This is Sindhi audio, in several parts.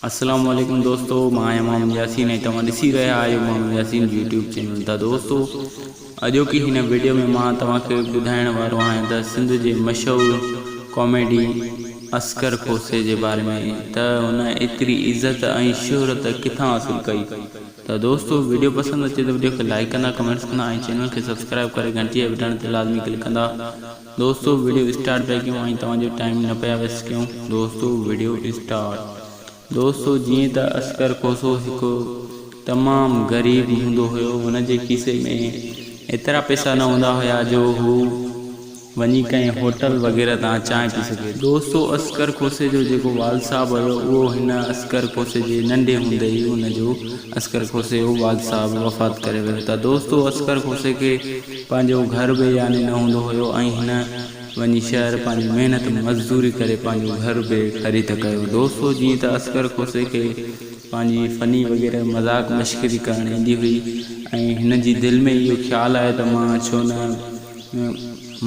السلام عليڪم دوستو مان آهيان محمد ياسين ۽ توهان ڏسي رهيا آهيو محمد ياسين يوٽيوب چينل ته دوستو اڄوڪي هن ويڊيو ۾ مان توهان کي ٻڌائڻ وارو آهيان ته سنڌ جي مشهور ڪاميڊي اصغر کوسي جي باري ۾ ته هن ايتري عزت ۽ شهرت ڪٿان حاصل ڪئي ته دوستو ويڊيو پسند اچي ته ويڊيو کي لائڪ ڪندا ڪمينٽس ڪندا ۽ چينل کي سبسڪرائب ڪري گهنٽي جي بٽڻ تي لازمي ڪلڪ ڪندا دوستو وڊيو اسٽارٽ پيا ڪيون ۽ توهان جو ٽائيم نه پيا ويسٽ ڪيون دوستو وڊيو اسٽارٽ دوستو جيئن ته اصغر کوسو هڪ تمام غريب هوندو هيو هن جي کيسي ۾ ايترا پئسا نه هوندا هيا جو هو وڃي ڪنهن هوٽل وغيره تان چانهه پي سگهي دوستو اصغر کوسي جو جيڪو والد صاحب هيو اهو هن اصغر کوسي جي ننڍي هوندي ئي هن جو اصغر کوسي جو والد صاحب وفات ڪري ويو ته دوستو اصغر کوسي کي پنهنجو گهر به يعني نه هوندو هيو ۽ هن وڃي شهر پنهنجي محنت مزدوري ڪري پنهنجو گهر به خريد ڪيو. دوستو جيئن ته اصغر کوسي کي پنهنجي فني وغيره مذاق مشڪري ڪرڻ ايندي هئي ۽ هن جي دل ۾ اهو خيال آيو ته مان ڇو نه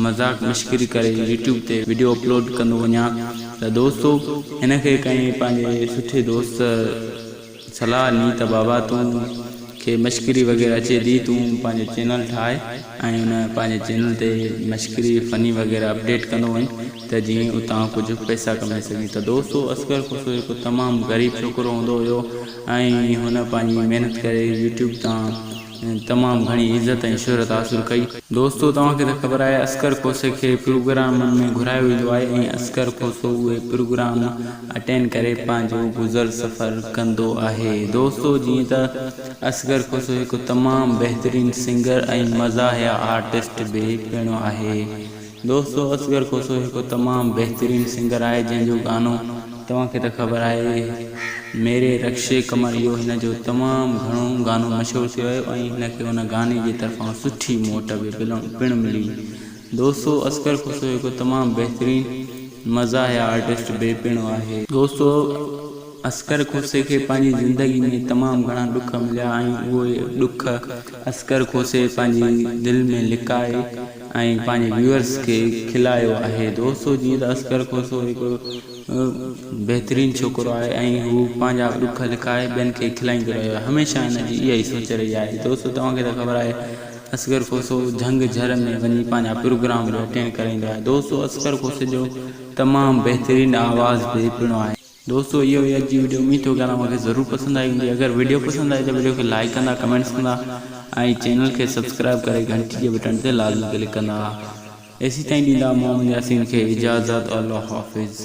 مذاق مشڪري ڪري يوٽيوب تي وڊيو اپلوڊ ڪندو وڃان ته دوستو هن کي ڪنهن پنهنجي سٺي دوست صلاح ڏني ته بابا تون کي مشڪري وغيره اچي ٿي تون پنهنجو چينل ٺاهه ۽ ان پنهنجي چينل تي مشڪري فني وغيره اپڊيٽ ڪندو وڃ ته جيئن اتان ڪجهه پئسا ڪمائي سگهين ته دوستو اصغر کوسو هڪ تمام غريب ڇوڪرو هوندو هيو ۽ هن پنهنجي محنت ڪري يوٽيوب تان تمام گهڻي عزت ۽ شهرت حاصل ڪئي. دوستو توهان کي ته خبر آهي اصغر کوسي کي پروگرامن ۾ گهرايو ويندو آهي ۽ اصغر کوسو اهي پروگرام اٽينڊ ڪري پنهنجو گذر سفر ڪندو آهي. دوستو جيئن ته اصغر کوسو هڪ تمام بهترين سنگر ۽ مزاحيه آرٽسٽ به پڻ آهي. دوستو اصغر کوسو هڪ تمام بهترين سنگر آهي جنهن جو گانو توهان کي ته خبر آهي ميري رڪشي قمر اهو هن جو تمام گهڻو گانو مشهور ٿي ويو ۽ هن کي ان گاني جي طرفان سٺي موٽ به پڻ ملي دوستو اصغر کوسو هڪ تمام بهترين مزاحيه آرٽسٽ به پڻ آهي. دوستو اصغر کوسي کي پنهنجي زندگي ۾ تمام گهڻا ڏک مليا ۽ اهي ڏک اصغر کوسي پنهنجي دل ۾ لڪائي ۽ پنهنجي ويوئرس کي کلايو آهي دوستو جيئن ته اصغر کوسو هڪ بهترين ڇوڪرو آهي ۽ هو پنهنجا ڏک لڪائي ٻين کي کلائيندو رهيو آهي هميشه هن جي اها ئي سوچ رهي آهي دوستو توهان کي ته خبر آهي اصغر کوسو جهنگ جهر ۾ وڃي پنهنجا پروگرام به اٽينڊ ڪرائيندو آهي دوستو اصغر کوسي جو تمام بهترين آواز به پڻ آهي. دوستو اهو هئي اڄ جي وڊيو اميد ٿو ڪريان اوهان کي ضرور پسند آئي هوندي اگر وڊيو پسند آئي ته وڊيو کي لائيڪ ڪندا ڪمينٽس ڪندا ۽ چينل کي سبسڪرائب ڪري گهنٽي جي بٽڻ تي لازمي ڪلڪ ڪندا ايسي تائين ڏيندا محمد ياسين کي اجازت الله حافظ.